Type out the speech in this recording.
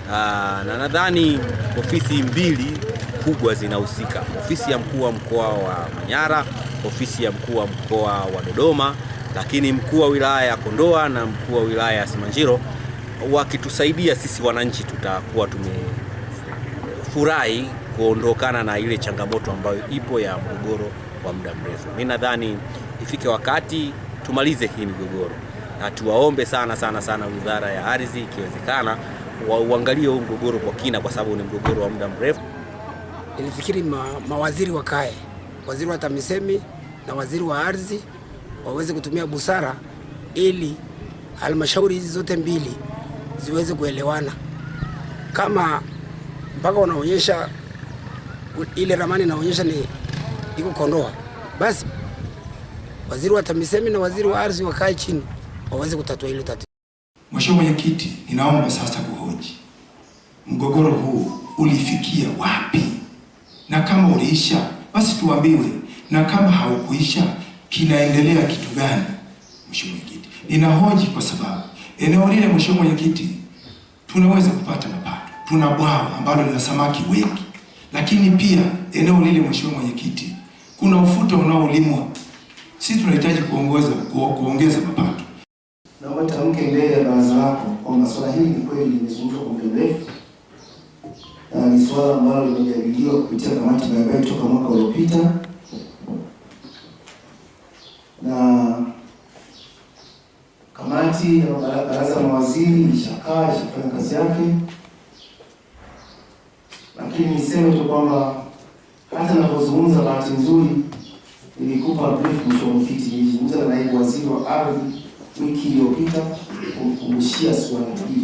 Na nadhani ofisi mbili kubwa zinahusika, ofisi ya mkuu wa mkoa wa Manyara, ofisi ya mkuu wa mkoa wa Dodoma, lakini mkuu wa wilaya ya Kondoa na mkuu wa wilaya ya Simanjiro wakitusaidia sisi wananchi, tutakuwa tumefurahi kuondokana na ile changamoto ambayo ipo ya mgogoro wa muda mrefu. Mimi nadhani ifike wakati tumalize hii migogoro, na tuwaombe sana sana sana Wizara ya Ardhi, ikiwezekana wauangalie huu mgogoro kwa kina, kwa sababu ni mgogoro wa muda mrefu. Nilifikiri mawaziri wakae, waziri wa TAMISEMI na waziri wa ardhi waweze kutumia busara ili halmashauri hizi zote mbili ziweze kuelewana. Kama mpaka unaonyesha ile ramani inaonyesha ni iko Kondoa, basi waziri wa TAMISEMI na waziri wa ardhi wakae chini waweze kutatua hilo tatizo. Mheshimiwa Mwenyekiti, ninaomba sasa kuhoji mgogoro huu ulifikia wapi, na kama uliisha basi tuambiwe, na kama haukuisha kinaendelea kitu gani? Mheshimiwa Mwenyekiti, ninahoji kwa sababu eneo lile, Mheshimiwa Mwenyekiti, tunaweza kupata mapato. Tuna bwawa ambalo lina samaki wengi, lakini pia eneo lile, Mheshimiwa Mwenyekiti, kuna ufuta unaolimwa. Sisi tunahitaji kuongeza mapato. Naomba tamke mbele ya baraza lako kwamba swala hili ni kweli limezungumzwa kwa muda mrefu na ni swala ambalo limejadiliwa kupitia kamati mbalimbali toka mwaka uliopita, na kamati ya baraza la mawaziri ilishakaa ishafanya kazi yake, lakini niseme tu kwamba hata ninapozungumza, bahati nzuri nilikupa brief, Mheshimiwa Mwenyekiti, nilizungumza na naibu waziri wa ardhi wiki iliyopita kumkumbushia swala hili.